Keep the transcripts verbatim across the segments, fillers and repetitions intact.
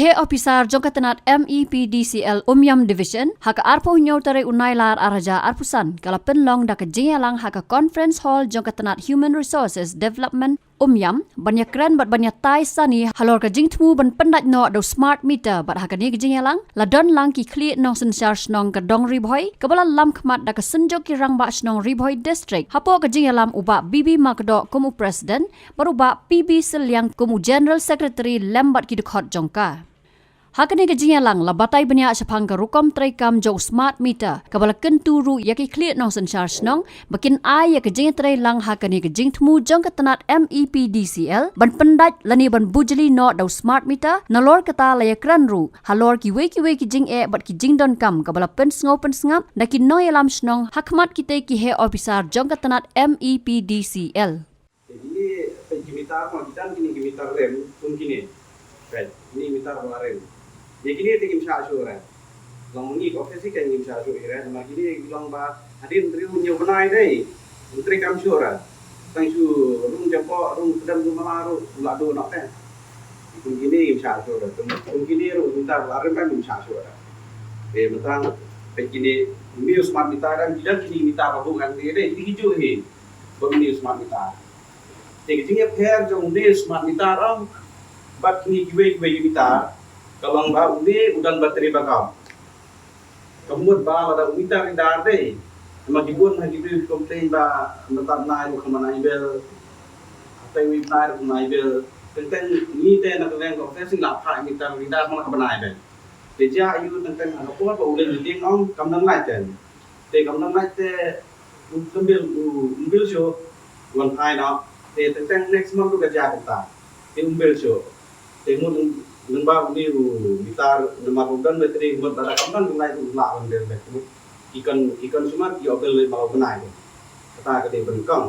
He officer jong ka tnat M E P D C L Umiam Division, ha ka arphew hynñiew tarik u Nailar ar hajar arphew san, ka la pynlong da ka jingïalang ha ka Conference Hall jong ka tnat Human Resources Development Umiam, ban ïakren bad ban ïatai sani halor ka jingthmu ban pyndait noh da u smart meter. Bad ha kane ka jingïalang la don lang ki khlieh nongsynshar shnong ka Dong Ri Bhoi, kaba la lam khmat da ka Synjuk ki Rangbah Shnong Ri Bhoi District, hapoh ka jingïalam u Bah B B Makdoh kum u President bad u Bah P B Sylliang kum u General Secretary lem bad ki dkhot jong ka. Ha kane ka jingïalang la batai bniah shaphang ka rukom treikam jong u smart meter, kaba la kyntu ruh ïa ki khlieh nongsynshar shnong ba kin ai ïa ka jingïatreilang ha kane ka jingthmu jong ka tnat M E P D C L ban pyndait lane ban bujli noh da u smart meter. Nalor kata la ïakren ruh halor kiwei kiwei ki jingeh bad ki jingdonkam kaba la pynsngew pynsngap da ki nongïalam shnong ha khmat kitei ki heh officer jong ka tnat M E P D C L. Te kine, peit ki meter ma ki don kine ki meter rem, kum kine. Peit, kine meter ba rem. Ïa kine te kim shah shuh re. Long ma ngi ka office hi kan kim shah shuh re. Namar kine ki long ba hadien hynriew hynñiew bnai dei. Ym treikam shuh re. Tang shu rung japoh, rung pdem, rung mala ruh, la duh noh te. Kum kine kim shah shuh re. Kum, kum kine ruh meter ba rem kan kim shah shuh re. Te mynta peit kine, une u smart meter kan, ki don kine meter ba bun kan dei, dei, kine ki juh hi. Ba une u smart meter. Te ka jingïapher jong une u smart meter ong bad kine kiwei kiwei ki meter, ka long ba une u don battery backup. Ka mut ba lada u meter reader dei, namar ki bun ha ki briew ki complain ba mynta bnai ruh kam bnai bill, hapdeng wei bnai ruh kam bnai bill. Teng teng ngi te na ka liang ka office ngi la phah meter reader ma la ka bnai bill. Te jia aiu teng teng ha ka por ba u leit meeting ong kam don light kan. Te kam don light te u ym bill, u ym bill shuh, wan phai noh. Te teng teng next month ruh ka jia kumta. Te ym bill shuh. Te mut lyngba une u meter namar u don battery, mut lada kam don light ruh lah ban bill beit. Mut ki con, ki consumer ki ïoh bill beit baroh bnai. Kata ka dei ba nyngkong.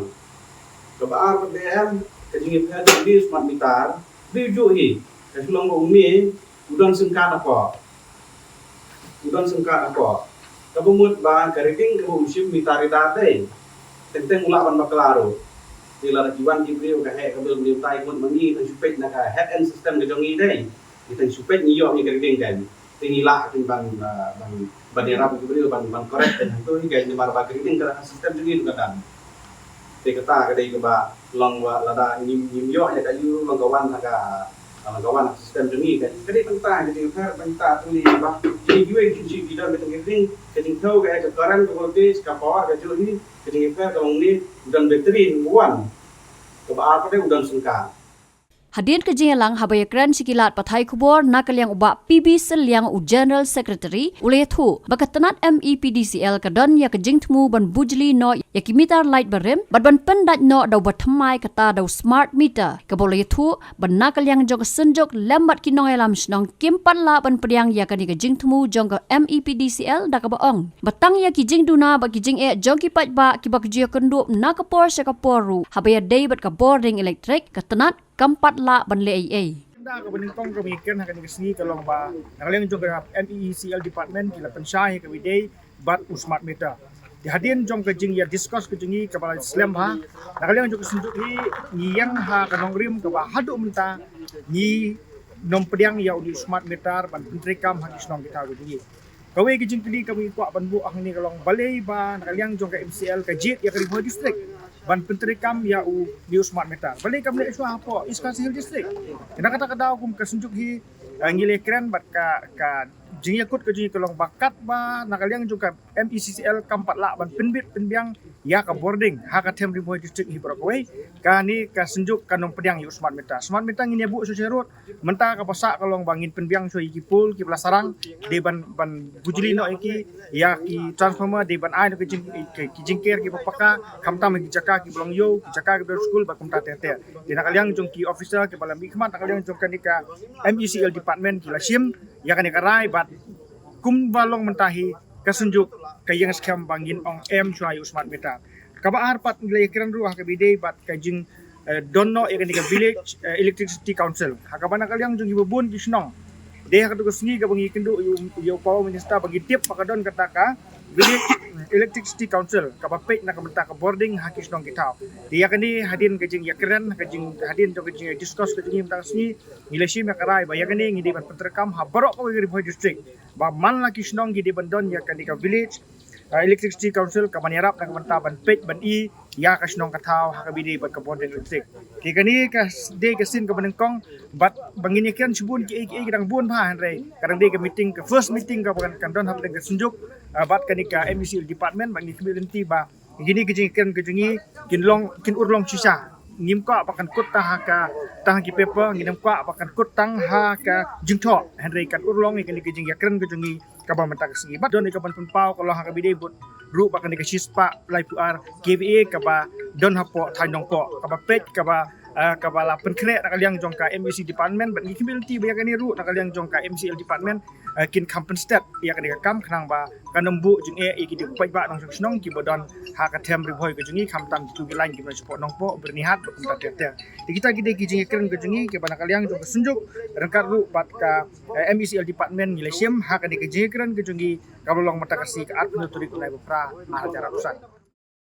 Kaba ar pat dei em, ka jingïapher jong une u smart meter, dei u juh hi. Ka shu long ba une u don sim card hapoh. U don sim card hapoh. Kaba mut ba ka reading kaba u shim meter reader dei. Teng teng u lah ban bakla ruh. Te lada ki wan ki briew ka heh ka bill, mynta mut ma ngi tang shu peit na ka head end system ka jong ngi dei. Ngi tang shu peit ngi ïoh ngi ka reading kan. Te ngi lah kin ban, ah, ban, ban ïarap ïa ki briew ban, ban correct kan hangto hi kan, namar ba ka reading ka dang ha system jong ngi ruh ka dang. Te kata ka dei kaba long ba lada ngim, ngim ïoh ïa ka ïu ruh long ka wan ha ka, long ka wan ha system jong ngi kan. Ka dei tang kata ka jingpher, tang kata tu ni ba ki, kiwei ki jing, ki don ka jingkyrpang, ka jingthew ka, ka current, ka voltage, ka power ka juh hi. Ka jingpher ka long ni u don battery number one. Kaba ar pat dei u don sengkang. Hadien ka jingïalang haba ïakren sha ki lad pathai khubor na ka liang u Bah P B Sylliang u General Secretary u la ïathuh ba ka tnat M E P D C L ka don ïa ka jingthmu ban bujli noh ïa ki meter light barim bad ban pyndait noh da uba thymmai kata da u smart meter, kaba u la ïathuh ba na ka liang jong ka Synjuk lem bad ki nongïalam shnong kim pat lah ban pdiang ïa kane ka jingthmu jong ka M E P D C L da kaba ong ba tang ïa ki jingduna bad ki jingeh jong ki paidbah kiba kjia kynduh na ka por sha ka por ruh haba ïadei bad ka bording elektrik ka tnat kam pat lah ban leh ei ei. Ka banyngkong kaba ngi kren ha kane ka sngi ka long ba na ka liang jong ka M E E C L department ki la pynshai ha kaba ïadei bad u smart meter. Te hadien jong ka jingïa discuss ka jong ngi kaba la slem ha, na ka liang jong ka Synjuk hi ngi ïeng ha ka nongrim kaba haduh mynta ngi nym pdiang ïa une u smart meter ban pyntreikam ha ki shnong ki thaw ka jong ngi. Kawei ka jingkylli kaba ngi kwah ban buh hangne ka long balei ba na ka liang jong ka M C L ka jied ïa ka Ri Bhoi District ban pyntreikam ïa une u smart meter. Balei kam leh shuwa hapoh East Khasi Hills District. Kane kata ka daw kum ka Synjuk hi, eh, ngi la kren bad ka, ka jingïakut ka jong ngi ka long ba katba na ka liang jong ka M E C C L kam pat lah ban pynbit pynbiang ïa ka bording ha ka them Ri Bhoi District hi baroh kawei. Kane ka Synjuk ka nym pdiang ïa u smart meter. Smart meter ngin ïa buh shuh shuh ruh. Mynta kaba sah ka long ba ngin pynbiang shuh ïa ki pole kiba la sarang, dei ban, ban bujli noh ïa ki, ïa ki transformer, dei ban ai noh ki jing, ki, ki jingker kiba paka, khamtam ha ki jaka kiba long ïew, ki jaka kiba skul bad kumta ter ter. Te na ka liang jong ki officer kiba la mihkhmat na ka liang jong kane ka M E C L department ki la shim ïa kane ka rai bad kumba long mynta hi ka Synjuk ka ïeng skhem ba ngin ong em shuwa ïa u smart meter. Kaba ar pat ngi la ïakren ruh ha kaba ïadei bad ka jing, eh, don noh ïa kane ka Village, eh, Electricity Council. Ha kaba na ka liang jong kiba bun ki shnong Dei ha katu ka sngi kaba ngi kynduh ïa u, ïa u Power Minister ba ngi tip ba ka don kata ka Village Electricity Council kaba peit na ka bynta ka bording ha ki shnong ki thaw. Te ïa kane hadien ka jingïakren, ka jing, hadien jong ka jingdiscuss ka jong ngi mynta ka sngi, ngi la shim ïa ka rai ba ïa kane ngi dei ban pyntreikam ha baroh kawei ka Ri Bhoi District. Ba man la ki shnong ki dei ban don ïa kane ka village uh, Electricity Council ka ban ïarap na ka bynta ban peit ban i ïa ka shnong ka thaw ha kaba ïadei bad ka bording electric. Te kane ka dei ka sien kaba nyngkong bad ba ngin ïakren shibun kiei kiei ki dang bun bha, hynrei ka dang dei ka meeting, ka first meeting kaba kan, kan don hapdeng ka Synjuk uh, bad kane ka M E C L department. Bad ngi khmih lynti ba kine ki jingïakren ka jong ngi kin long, kin urlong shisha. Ngim kwah ba kan kut tang ha ka, tang ha ki paper, ngim kwah ba kan kut tang ha ka jingthoh, hynrei kan urlong ïa kine ki jingïakren ka jong ngi kaba mynta ka sngi. Bad don ïa ka ban pynpaw ka long ha kaba ïadei bad ruh bad kane ka shispah laiphew ar K V A kaba don hapoh thaiñ Nongpoh, kaba peit, kaba uh, kaba la pynkhreh na ka liang jong ka M E C department. Bad ngi khmih lynti ba ïa kane ruh na ka liang jong ka M E C L department uh, kin kham pynstet ïa kane ka kam khnang ba kan ym buh jingeh ïa ki dei ki paidbah nongshong shnong kiba don ha ka them Ri Bhoi ka jong ngi, khamtam kitu ki lain kiba don shapoh Nongpoh, Byrnihat bad kumta ter ter. Te kita ki dei ki jingïakren ka jong ngi kiba na ka liang jong ka Synjuk ryngkat ruh bad ka uh, M E C L department ngi la shim ha kane ka jingïakren ka jong ngi kaba long mynta ka sngi ka arphew tarik u Naiphra ar hajar arphew san.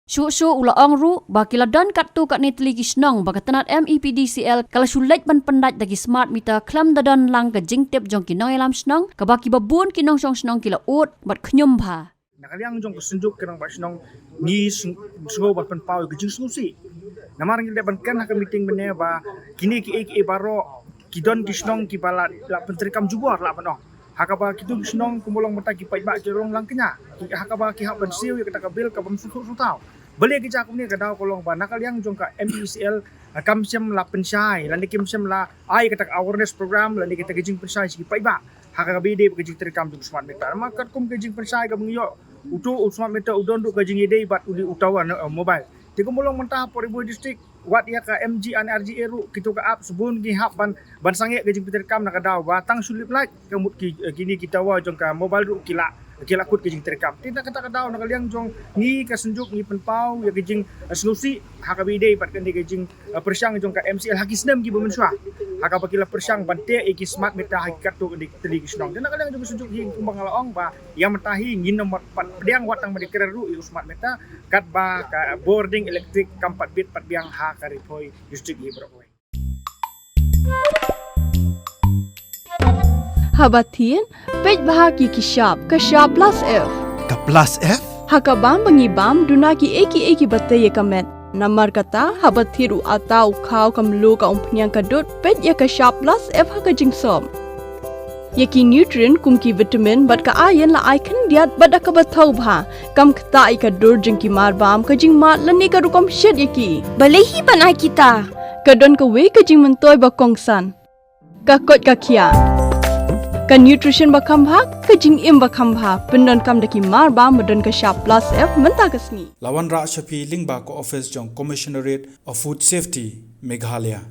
Shuh shuh u la ong ruh ba ki la don katto katne tylli ki shnong ba ka tnat M E P D C L ka la shu leit ban pyndait da ki smart meter khlem da don lang ka jingtip jong ki nongïalam shnong, kaba kiba bun ki nongshong shnong ki la ud bad khñium bha. Na ka liang jong ka Synjuk ki rangbah shnong ngi sng-, sngew ban pynpaw ïa ka jingsngewsih. Namar ngi dei ban kren ha ka meeting mynne ba kine kiei kiei baroh ki don ki shnong kiba la, la pyntreikam jubor lah ban ong. Ha kaba kitu ki shnong kumba long mynta ki paidbah ki long lang kñia. Ki, ha kaba ki hap ban siew ïa kata ka bill kaba ym sngewthuh sngewthaw. Balei ki jia kumne? Ka daw ka long ba na ka liang jong ka M E C L, ah, kam shym la pynshai lane kim shym la ai kata ka awareness program lane kata ka jingpynshai sha ki paidbah ha kaba ïadei bad ka jingtreikam jong u smart meter. Namar katkum ka jingpynshai kaba ngi ïoh, utu u smart meter u don ruh ka jingïadei bad une u tower, uh, mobile. Te kumba long mynta hapoh Ri Bhoi District, wat ïa ka M G and R G A ruh, kito ka app, shibun ki hap ban, ban sangeh ka jingpyntreikam. Na ka daw ba tang shu lip light ka mut ki, eh, kine ki tower jong ka mobile ruh ki la, ki la kut ka jingtreikam. Te na kata ka daw na ka liang jong ngi ka Synjuk ngi pynpaw ïa ka jing, eh, sngewsih ha kaba ïadei bad kane ka jing, eh, pyrshang jong ka M C L ha ki snem kiba mynshuwa, ha kaba ki la pyrshang ban teh ïa ki smart meter ha ki katto katne tylli ki shnong. Te na ka liang jong ka Synjuk hi kumba nga la ong ba ïa mynta hi ngin ym pat pdiang wat tang ban ïakren ruh ïa u smart meter katba ka bording electric kam pat bit pat biang ha ka Ri Bhoi District hi baroh kawei. Haba thied, peit bha ïa ki shap, ka shap plus F. Ka plus F? Ha ka bam ba ngi bam, duna kiei kiei kiba tei ïa ka met. Namar kata, haba thied u atta, u khaw, ka mluh, ka umphniang, ka dud, peit ïa ka shap plus F ha ka jingsop. Ïa ki nutrient kum ki vitamin bad ka iron la ai khyndiat bad da kaba thaw bha. Kam ktah ïa ka dur jong ki marbam, ka jingmad lane ka rukom shet ïa ki. Balei hi ban ai kita? Ka don kawei ka jingmyntoi ba kongsan. Ka koit ka khiah. Ka nutrition ba kham bha, ka jingim ba kham bha. Pyndonkam da ki marbam ba don ka shap plus F mynta ka sngi. La wanrah sha phi lyngba ka office jong Commissionerate of Food Safety, Meghalaya.